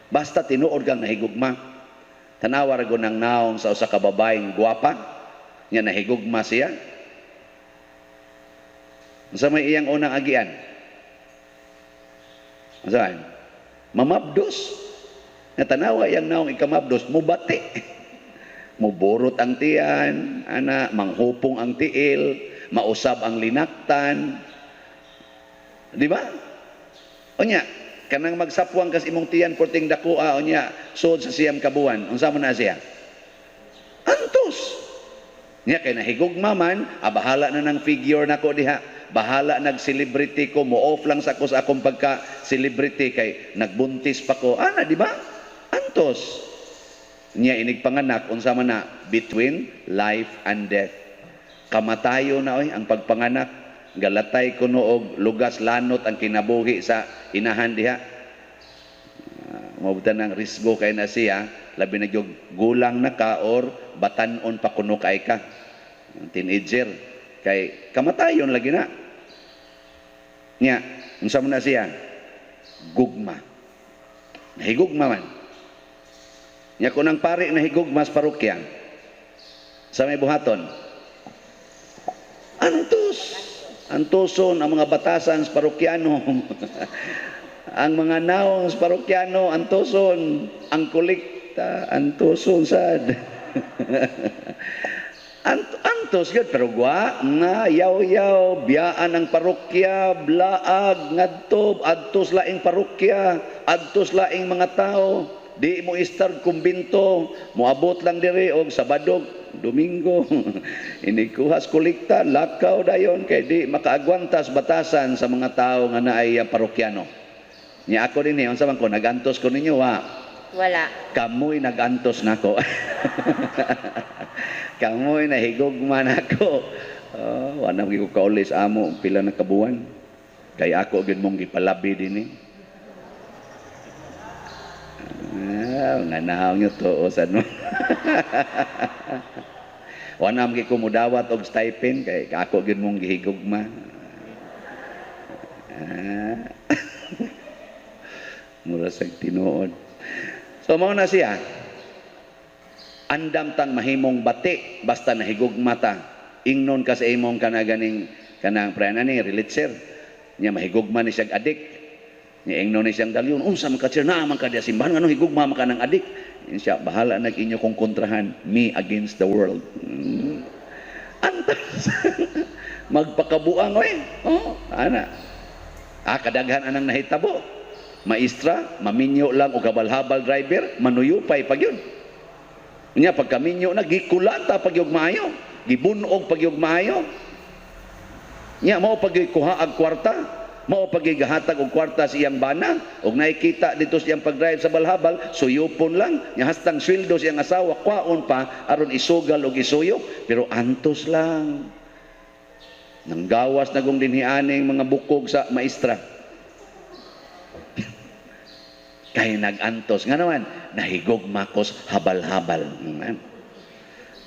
Basta tinuod kang nahigugma. Tanawa ra ng naong sa usa ka babaeng gwapa, nya nahigugma siya. Unsa may iyang unang agian? Unsa man? Mamabdos. Nga tanawa iyang naong ikamabdos, mubati. Muburot ang tiyan, ana, manghupong ang tiil, mausab ang linaktan. Di ba? Unya, kanang magsapwang kas imong tiyan porting dakoa, unya, suod sa 9 ka buwan, unsa man na siya? Antos. Nya kay nahigugma man, abahala na ng figure nako diha. Bahala nag-celebrity ko, mo off lang sa ako sa akong pagka-celebrity kay nagbuntis pa ko. Ana, di ba? Antos. Niya inig panganak, unsa man na, between life and death. Kamatayo na oy ang pagpanganak. Galatay kuno og lugas lanot ang kinabuhi sa inahan diha. Mabutan ng risgo kay na siya, labi na gyud gulang na ka or batan-on pa kuno kay ka. Teenager kay kamatayon lagi na. Nya, unsa man na siya? Gugma. Nahigugma man. Nya kung ang pari nahigugma sa parokya, sa may buhaton, antos. Antoson ang mga batasan sa parokyano. Ang mga naong sa parokyano, antoson. Ang kolekta, antoson sad. Antos gyud, pero gwa nga yaw-yaw biyaan ang parokya, blaag ngadto adtos laing parokya, adtos laing mga tao, di mo istar kumbinto, moabot lang diri og Sabado, Domingo, inikuhas kolekta, lakaw dayon kay di makaagwantas batasan sa mga tao nga naay parokyano. Nya ako din eh, unsa man ko, nagantos ko ninyo wa? Wala. Kamoy nagantos nako. Kamoy nahigugma nako. Oh, wala na ko kauli sa amo pila na kabuwan. Kay ako gyud mong gipalabi dinhi. Ah, nga nahaw nyo to o sa no. Wala na ko mudawat og stipend kay ako gyud mong gihigugma. Ah. Mura sa tinuod. So mao na siya. Andam tang mahimong bati basta nahigugma ta. Ingnon ka sa imong kana ganing kanang pre na ni relitser. Nya mahigugma ni siyang adik. Nya ingnon ni siyang dalyon, unsa man ka, sir, naa man ka diya simbahan, nganong higugma man ka ng adik? Ingon siya, bahala nag inyo kong kontrahan, me against the world. Antas. Magpakabuang oy. Oh, ana. Ah, kadaghan anang nahitabo. Maestra, maminyo lang og habal-habal driver, manuyupay pag yun. Unya pagkaminyo na gikulata pag yung maayo, gibunog pag yung maayo. Nya mao pag kuha ang kwarta, mao pag gahatag og kwarta sa iyang bana, og nakikita dito sa iyang pag-drive sa balhabal, suyupon lang, nya hastang sweldo sa iyang asawa, kwaon pa aron isugal og isuyop, pero antos lang. Nanggawas na kong dinhianing mga bukog sa maestra. Kay nag-antos. Nga naman, nahigugma kos habal-habal.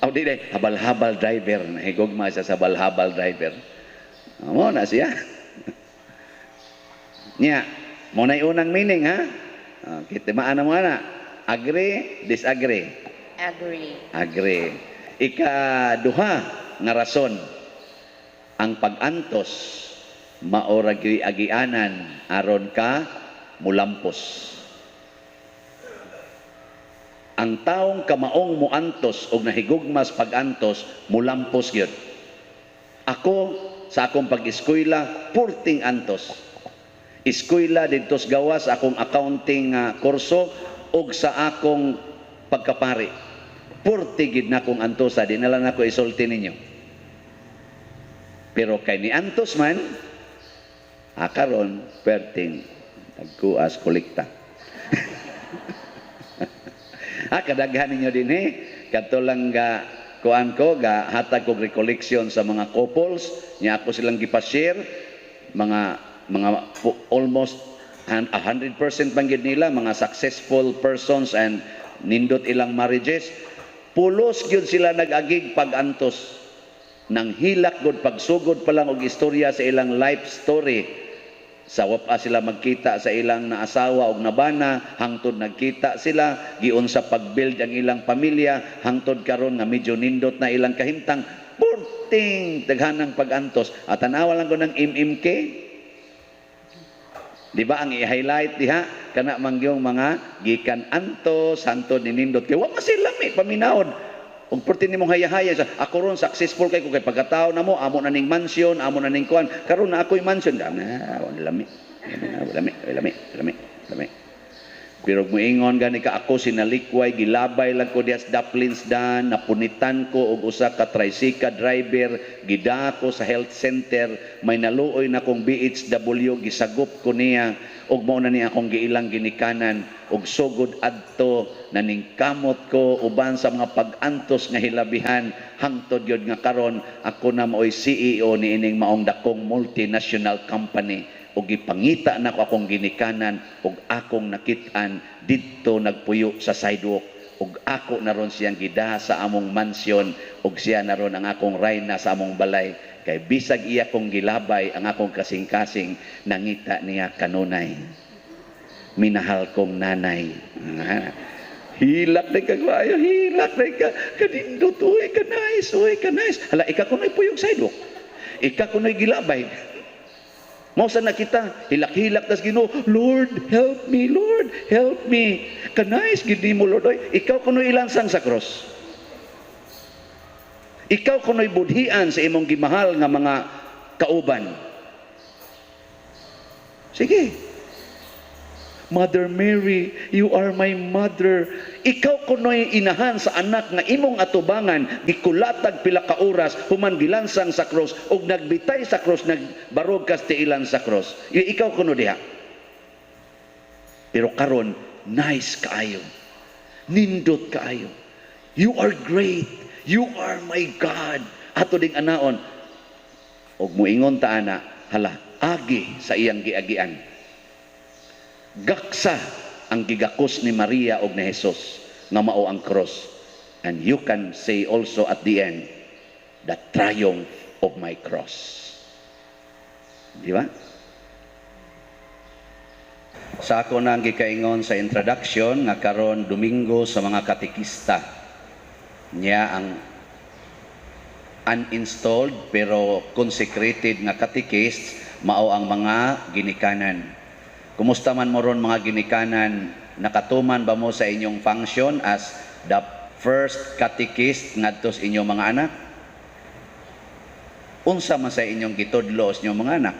Aw, di, di, habal-habal driver. Nahigugma siya sa habal-habal driver. Mo na siya. Nya, mo na unang meaning, ha? Okay, timaan na mo na. Agree, disagree? Agree. Agree. Ikaduha nga rason, ang pag-antos maora gyud agianan aron ka mulampos. Ang taong kamaong muantos og nahigugmas pag-antos, mulampos gyud. Ako sa akong pag-eskwela, purting antos. Eskwela didto sa gawas akong accounting kurso og sa akong pagkapari. Purti gid na akong antosa, di na lang ako isulti ninyo. Pero kay ni antos man, akaron perting nagkuas kolekta. Ah, kadaghan ninyo din eh. Kadto lang ga kuan ko ga hatag kog recollection sa mga couples nya ako silang gipa-share mga almost 100% man gyud nila mga successful persons and nindot ilang marriages. Pulos gyud sila nag-agig pag-antos, nang hilak gud pagsugod pa lang og istorya sa ilang life story sa wapa sila magkita sa ilang naasawa og nabana, hangtod nagkita sila, giunsa pag-build ang ilang pamilya hangtod karon nga medyo nindot na ilang kahimtang, purting daghanang pag-antos. At tanawa lang ko ng MMK, di ba ang i-highlight diha kana mangyong mga gikan antos hangtod ninindot kay wa man sila mi paminawod. Ug perti nimong hayahaya sa ako ron successful kay ko kay pagkatao namo amo na ning mansion, amo na ning kuan, karon na ako'y mansion, na wala lami, wala lami, wala lami, wala lami. Pero muingon gani ka, "Ako sinalikway, gilabay lang ko diha sa Daplins dan, napunitan ko og usa ka tricycle driver, gida ko sa health center, may naluoy na kong BHW, gisagop ko niya ug mao na niya akong giilang ginikanan, ug sugod adto naningkamot ko uban sa mga pag-antos nga hilabihan, hangtod gyud nga karon ako na maoy CEO niining maong dakong multinational company, ug gipangita nako akong ginikanan ug akong nakit-an didto nagpuyo sa sidewalk, ug ako na ron siyang gidaha sa among mansion, ug siya na ron ang akong rayna sa among balay, kay bisag iya kong gilabay ang akong kasing-kasing, nangita niya kanunay. Minahal kong nanay." Ah, hilak na ka kayo, hilak na ka kanindot, uy, ka nice, uy, ka nice. Hala, ika kuno'y puyog sidewalk, ika kuno'y gilabay. Mao sa nakita, hilak-hilak tas Ginoo, "Lord, help me, Lord, help me." Ka-nice gid nimo, Lord. Oy, ikaw kuno'y ilansang sa cross. Ikaw kuno'y budhian sa imong gimahal nga mga kauban. Sige. "Mother Mary, you are my mother." Ikaw kuno'y inahan sa anak nga imong atubangan, gikulatag pila ka oras, human gilansang sa cross, ug nagbitay sa cross, nagbarog kas tiilan sa cross. Ikaw kuno diha. Pero karon, nice kaayo. Nindot kaayo. "You are great. You are my God." Ato ding anaon. Og muingon ta ana, hala, agi sa iyang giagian. Gaksa ang gigakos ni Maria og ni Jesus nga mao ang cross. And you can say also at the end, "The triumph of my cross." Di ba? Sa ako na ang gikaingon sa introduction nga karon Domingo sa mga katekista. Niya ang uninstalled pero consecrated nga catechist mao ang mga ginikanan. Kumusta man mo ron, mga ginikanan? Nakatuman ba mo sa inyong function as the first catechist ngadto sa inyong mga anak? Unsa man sa inyong gitudlo sa inyong mga anak?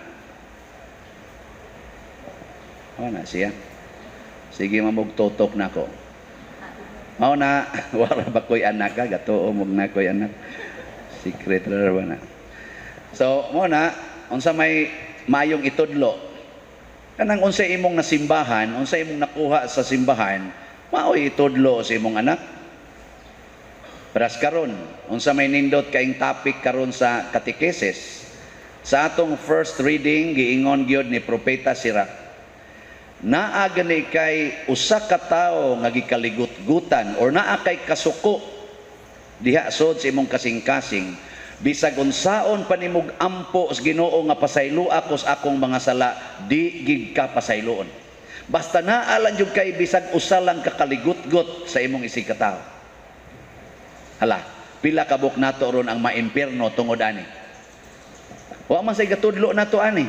Wala na siya. Sige, mamugtutok na ko. Mao na, wala ba ko'y anak ka? Gatuo mo na ko'y anak. Secret ra ba na? So, mao na, unsa may mayong itudlo? Kanang unsa imong nasimbahan, unsa imong nakuha sa simbahan, mao'y itudlo sa imong anak. Paras karon, unsa may nindot kaing topic karon sa katekesis? Sa atong first reading, giingon gyud ni Propeta Sirach, naa gani kay usa ka tawo nga gikaligut-gutan or naa kay kasuko diha sod sa imong kasing-kasing, bisag unsaon pa nimog ampo sa Ginoo nga pasayloa ko sa akong mga sala, di gid ka pasayloon. Basta naa lang jud kay bisag usa lang ka kaligutgot sa imong isig katawo. Hala, pila ka buok nato ron ang maimpierno tungod ani? Wa man say gatudlo nato ani.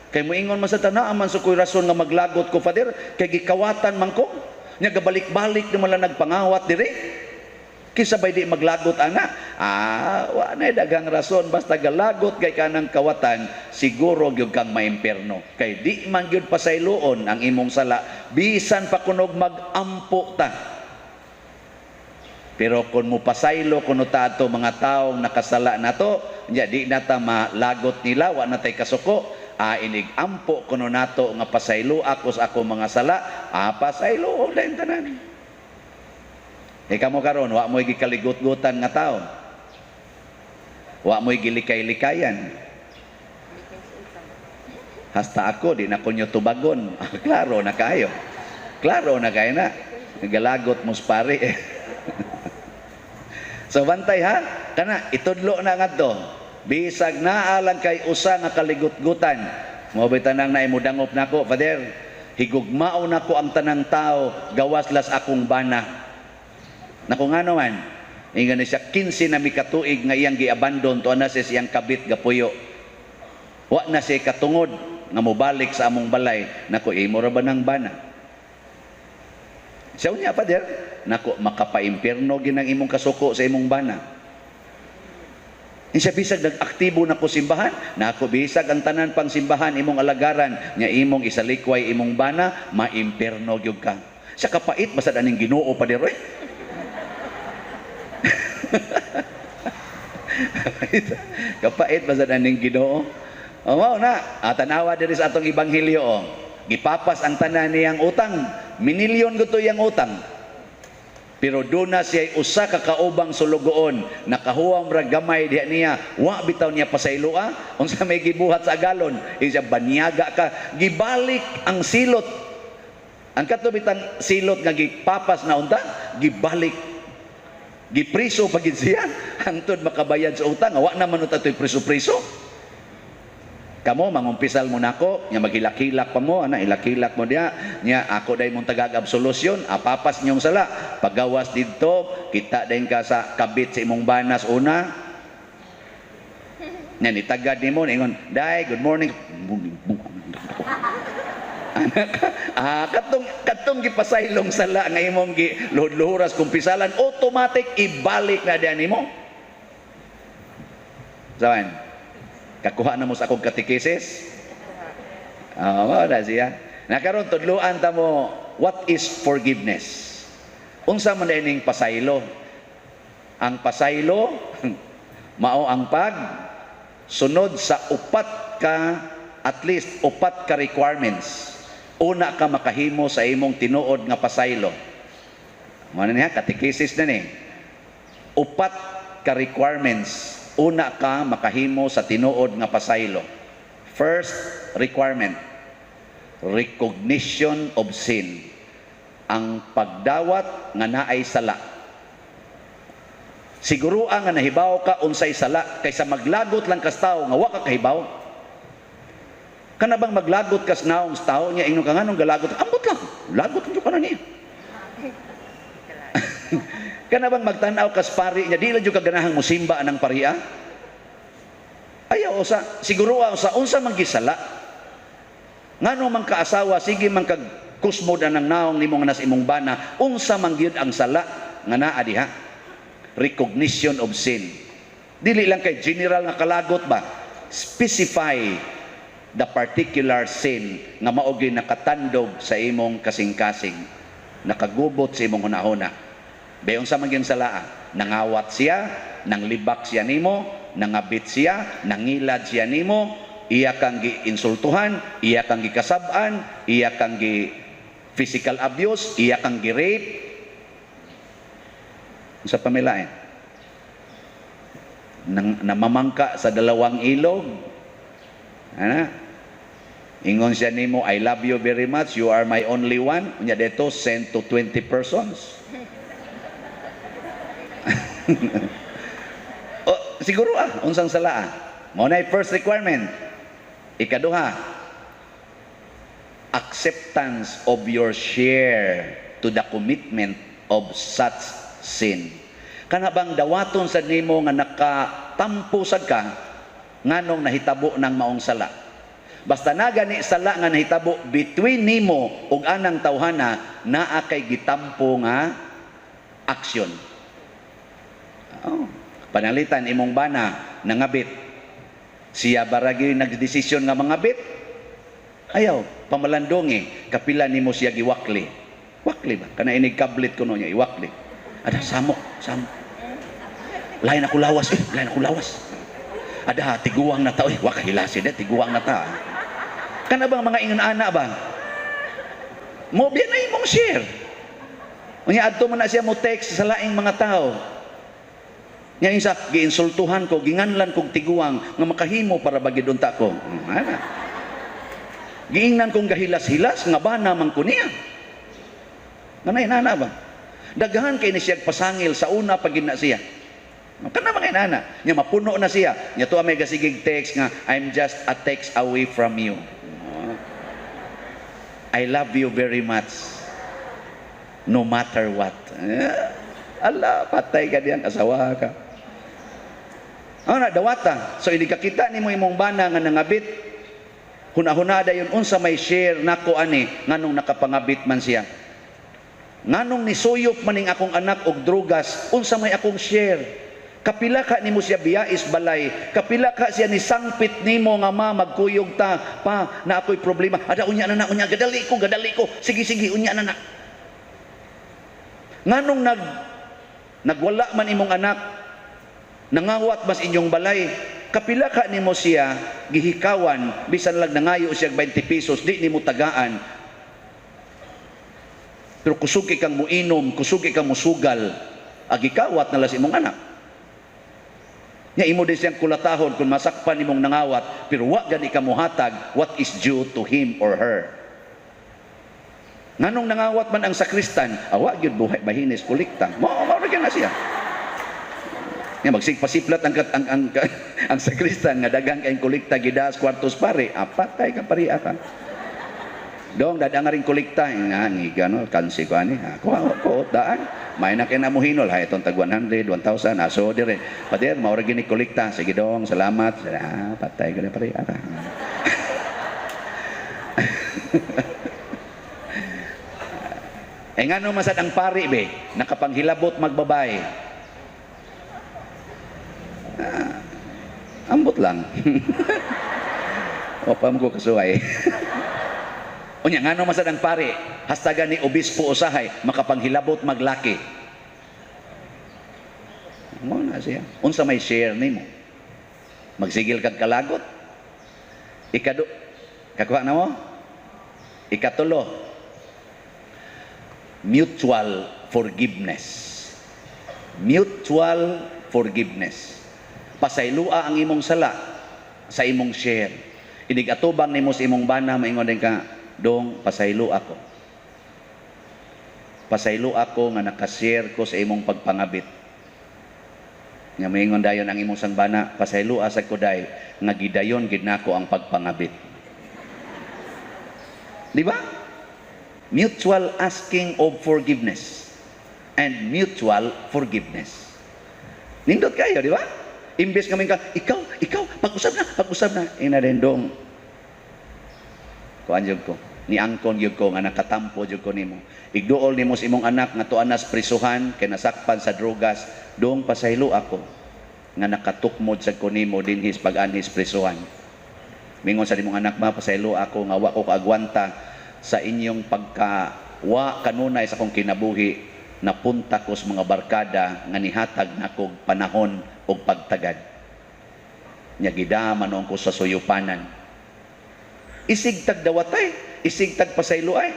Kay moingon man sa tanan man sa koy rason nga maglagot ko, Father, kay gikawatan man ko. Nya gabalik-balik na man lang nagpangawat dire. Kinsa bay di maglagot ana? Ah, wa na daghang rason, basta galagot kay kanang kawatan, siguro gyud kang maimpierno. Kay di man gyud pasayloon ang imong sala bisan pa kunog magampo ta. Pero kung mupasaylo kuno ta ato mga taong nakasala nato, nya di na ta malagot nila, wa na tay kasuko, ah, inig ampo kuno nato nga pasaylo ako sa ako mga sala, ah, pasaylo og dayon tanan. E kamo karon, wa mo'y gikaligot-gutan nga tao. Wa mo'y gilikay-likayan. Hasta ako, di na ko nyo tubagon. Klaro na kayo. Klaro na kayo na. Galagot mo pare. So bantay ha, kana itudlo na ngadto. Bisag naa lang kay usa nga kaligutgutan. Mo bay tanang na imudangop nako, "Father, higugmao nako ang tanang tao, gawas las akong bana." Nako, ngano man? Ingon ni siya, 15 na mi katuig nga iyang giabandon to na siya siyang kabit gapuyo. Wa na siya katungod nga mobalik sa among balay. Nako, imo ra ba nang bana? Siya niya, "Father," nako, makapaimpierno ginang imong kasuko sa imong bana. Insa bisag nag-aktibo na ko simbahan, nako, bisag ang tanan pang simbahan imong alagaran, nya imong isalikway imong bana, maimpierno gyud ka. Sa kapait basta aning Ginoo pa diri. Kapait, kapait basta aning Ginoo. O mao na, ah, tanawa diri sa atong ebanghelyo oh. Gipapas ang tanan niyang utang, minilyon gud iyang utang. Pero duna siya usa ka kaubang sulugoon, nakahuwam ra gamay diha niya, wa bitaw niya pasayloa. Unsa may gibuhat sa agalon? Siya banyaga ka, gibalik ang silot. Ang kato bitang silot nga gipapas na unta, gibalik. Gipriso pa gid siya hangtod makabayad sa utang. Wa naman unta to'y priso-priso. Kamo mangumpisal mo nako, nya maghilak-hilak pa mo, ana hilak-hilak mo diha, nya ako dai mong tagag absolution, apapas niyong sala. Pagawas didto, kita dayon ka sa kabit sa imong banas una. Nya nitagad nimo ningon, "Day, good morning." Anak, ah, katong katong gipasaylong sala nga imong gi luhod-luhuras kumpisalan, automatic ibalik na diha nimo. Sawan? Kakuha na mo sa akong katekisis? Ah, mao na siya. Na karon tudluan ta mo what is forgiveness. Unsa man ning pasaylo? Ang pasaylo mao ang pag sunod sa upat ka, at least upat ka requirements. Una ka makahimo sa imong tinuod nga pasaylo. Mao na niya katekisis na ni. Upat ka requirements una ka makahimo sa tinuod nga pasaylo. First requirement, recognition of sin. Ang pagdawat nga naay sala. Siguro nga nahibaw ka unsay sala kaysa maglagot lang kas tawo nga wa ka kahibaw. Kana bang maglagot kas naong sa tawo niya, ingnon ka, "Nganong galagot?" "Ambot lang. Lagot jud ka na niya." Kana bang magtan-aw kas pari niya, di lang jud ka ganahang musimba anang pariya? Ayaw usa, siguro usa unsa man gisala. Ngano man kaasawa sige man kag kusmod anang naong nimo nga nas imong bana, unsa man gyud ang sala nga naa diha? Recognition of sin. Dili lang kay general nga kalagot ba? Specify the particular sin nga mao gyud nakatandog sa imong kasing-kasing, nakagubot sa imong hunahuna. Bayon sa man gyud salaa, nangawat siya, nanglibak siya nimo, nangabit siya, nangilad siya nimo, iya kang giinsultuhan, iya kang gikasab-an, iya kang gi physical abuse, iya kang gi-rape. Sa pamilain. Nang, namamangka sa dalawang ilog. Ana? Ingon siya nimo, "I love you very much, you are my only one." Unya dito, send to 20 persons. O, siguro ah, unsang sala ah. Mao na first requirement. Ikaduha, acceptance of your share to the commitment of such sin. Kana bang dawaton sa nimo nga nakatampo sad ka nganong nahitabo ng maong sala. Basta na gani sala nga nahitabo between nimo ug anang tawhana, naa kay gitampo nga action. Oh, panalitan imong bana nangabit. Siya baragi nagdesisyon nga mangabit? Ayaw, pamalandongi, kapila nimo siya giwakli. Wakli ba? Kana inig kablit kuno niya iwakli. Ada samok, samok. Lain ako lawas, eh, lain ako lawas. Ada tiguang na ta, oy, wa kahilasi de, tiguang na ta. Kana bang mga ingon ana ba? Mo biya na imong share. Unya adto man na siya mo text sa laing mga tao. Nya isa giinsultuhan ko, ginganlan kog tiguang nga makahimo para ba gid unta ko. Ana. Giingnan kong gahilas-hilas nga bana man ko niya. Nganay nana ba? Daghan kay ni siya pasangil sa una pag na siya. Kana mga inana, nya mapuno na siya. Nya tuwa may gasigig text nga, "I'm just a text away from you. I love you very much. No matter what." Eh, ala, patay ka diyan, asawa ka. Ano na, dawata. So, hindi ka kita nimo imong bana nga nangabit, hunahuna dayon unsa may share nako ani nganong nakapangabit man siya. Nganong nisuyop maning akong anak og drugas, unsa may akong share? Kapila ka nimo siya biyais balay, kapila ka siya ni sangpit nimo nga, "Ma, magkuyog ta, pa, na ako'y problema." "Ada, unya na na, unya, gadali ko, gadali ko. Sige, sige, unya na na." Nganong nagwala man imong anak, nangawat mas inyong balay, kapila ka nimo siya gihikawan, bisan lang nangayo siya 20 pesos, di nimo tagaan. Pero kusog kang muinom, kusog kang musugal, agikawat na lang sa imong anak. Nya imo din siyang kulatahon kung masakpan imong nangawat, pero wa gani ka muhatag what is due to him or her. Nganong nangawat man ang sakristan, awa gyud buhay bahinis kolekta. Mao ra gyud na siya. Nya magsigpasiplat ang sakristan nga daghang kayong kolekta gidas kwartos pare, apat kay ka pariha ka. Dong dadang rin kolekta nga ni gano kansi ko ani. Ako ko daan. May na kay na mo hinol hay itong tag 100, 1,000 aso dire. Pader mao ra gini kolekta. Sige dong, salamat. Ah, patay ka na pariha ka. Eh ngano masad ang pari be, nakapanghilabot magbabay. Ah, ambot lang. O pa mo ko kasuway. Unya ngano masad ang pari, hastaga ni obispo usahay makapanghilabot maglaki. Mo na siya. Unsa may share nimo? Magsigil kag kalagot. Ikado kakuha na mo? Ikatulo, mutual forgiveness. Mutual forgiveness. Pasaylua ang imong sala sa imong share. Inig atubang nimo sa imong bana, maingon din ka, "Dong, pasaylo ako. Pasaylo ako nga nakashare ko sa imong pagpangabit." Nga maingon dayon ang imong sangbana, "Pasaylo sa kuday nga gidayon gid nako ang pagpangabit." Di ba? Mutual asking of forgiveness and mutual forgiveness. Nindot kayo, di ba? Imbes kami ka, "Ikaw, ikaw, pag-usab na, pag-usab na." Ina rin dong. Kuan jud ko, niangkon jud ko nga nakatampo jud ko nimo. Igduol nimo sa imong anak nga tuan nas prisuhan kay nasakpan sa drogas, "Dong, pasaylo ako nga nakatukmod sa ko nimo dinhis pag-anhis prisuhan." Mingon sa imong anak, "Ma, pasaylo ako nga wa ko kaagwanta sa inyong pagka wa kanunay sa akong kinabuhi, napunta ko sa mga barkada nga nihatag nako panahon og pagtagad. Nya gidama noon ko sa suyupanan." Isig tag dawatay, isig tag pasaylo ay.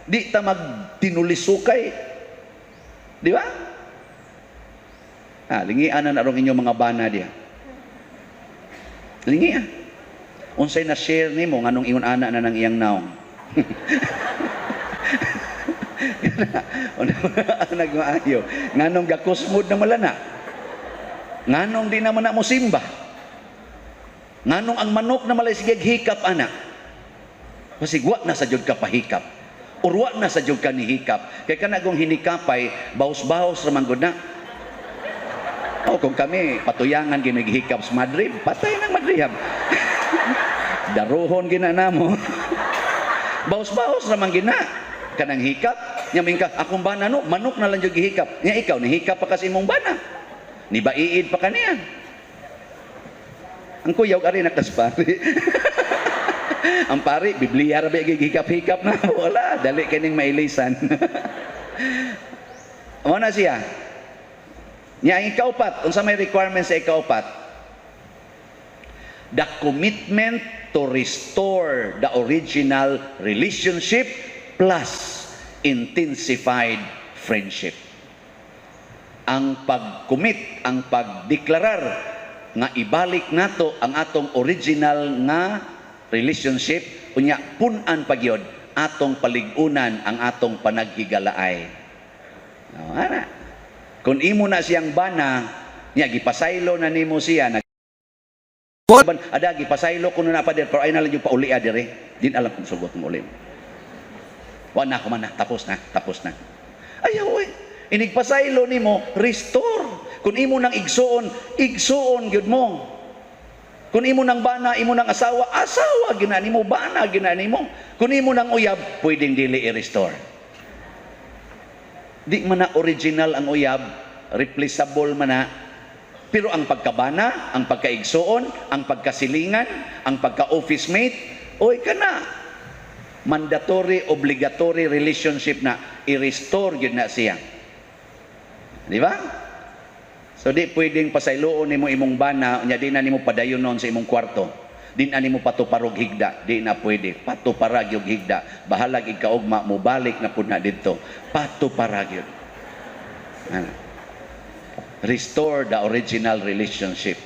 Di ta magtinulisukay. Di ba? Ah, lingian na narong inyong mga bana diya. Lingian. Unsay na share nimo nganong ingon ana na nang iyang naong? Nagmaayo. Nganong gakusmod na malana? Nganong di naman na mo simba? Nganong ang manok na malay sige hikap ana? Basig wa na sa jud ka pahikap. Or wa na sa jud ka nihikap. Kay kana kung hinikapay, bahos-bahos ra man gud na. Oh, kung kami patuyangan ginaghikap sa Madrid, patay nang Madrihab. Daruhon gina namo. Bahos-bahos ra man gina. Kanang hikap, nya ka akong bana no, manok na lang jud gihikap. Nya ikaw nihikap pa kasi imong bana. Nibaiid pa kaniya. Ang kuyaw ari nakaspari. Ang pari, Biblia ra ba gihikap-hikap na wala, dali kining mailisan. Mo na siya. Nya ang ikaupat, unsa may requirement sa ikaupat? The commitment to restore the original relationship plus intensified friendship. Ang pag-commit, ang pagdeklarar nga ibalik nato ang atong original nga relationship, unya pun-an pagyod atong palig-unan ang atong panaghigalaay. Oh, ana. Kung imo na siyang bana, niya gipasaylo na nimo siya na ada gipasaylo kuno na pa dir, pero ay na lang yung paulia dire. Din alam kung sugot mo uli. Wa na ko man na, tapos na, tapos na. Ayaw oy. Inigpasaylo nimo, restore. Kung imo nang igsuon, igsuon gyud mo. Kung imo nang bana, imo nang asawa, asawa gina nimo, bana gina nimo. Kung imo nang uyab, pwedeng dili i-restore. Di man na original ang uyab, replaceable man na. Pero ang pagkabana, ang pagkaigsuon, ang pagkasilingan, ang pagka-office mate, oy ka na. Mandatory, obligatory relationship na i-restore yun na siya. Di ba? So di pwedeng pasayloon nimo imong bana, unya di na nimo padayonon sa imong kwarto. Di na nimo patuparog higda, di na pwede. Patuparag yung higda. Bahalag ikaugma, mobalik na pud na didto. Patuparag yun. Ano? Restore the original relationship.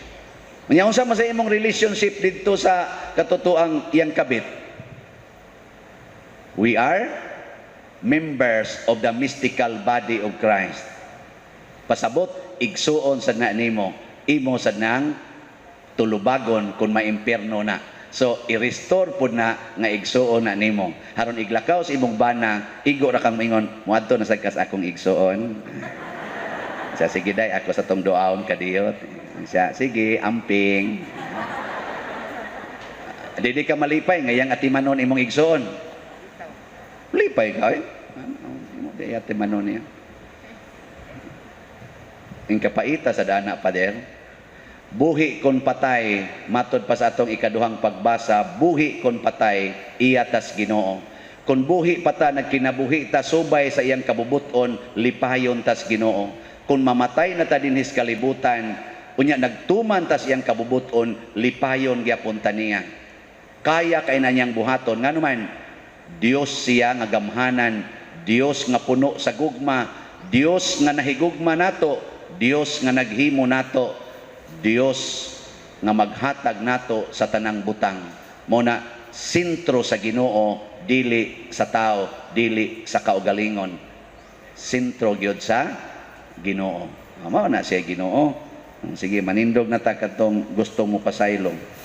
Unya unsa man sa imong relationship didto sa katotoang iyang kabit? We are members of the mystical body of Christ. Pasabot, igsuon sa na nimo, imo sa nang tulubagon kung maimpierno na. So, i-restore pud na nga igsuon na nimo. Haron iglakaw sa imong bana, igo ra kang moingon, "Moadto na sad kas akong igsuon." Siya, "Sige day, ako sa tong duaon kadiyot." Siya, "Sige, amping." Dili ka malipay ngayang atimanon imong igsuon. Lipay ka eh. Ano, imo di atimanon niya. Ing kapaita sa dana, pader. Buhi kon patay, matod pa sa atong ikaduhang pagbasa, buhi kon patay, iya tas Ginoo. Kung buhi pa ta, nagkinabuhi ta subay sa iyang kabubuton, lipayon tas Ginoo. Kung mamatay na ta dinhis kalibutan, unya nagtuman tas iyang kabubuton, lipayon gyapon ta niya. Kaya kay na niyang buhaton. Ngano man, Dios siya nga gamhanan, Dios nga puno sa gugma, Dios nga nahigugma nato, Dios nga naghimo nato, Dios nga maghatag nato sa tanang butang. Mo na sentro sa Ginoo, dili sa tao, dili sa kaugalingon. Sentro gyud sa Ginoo. Mao na siya Ginoo. Sige, manindog na ta katong gusto mo pasaylo.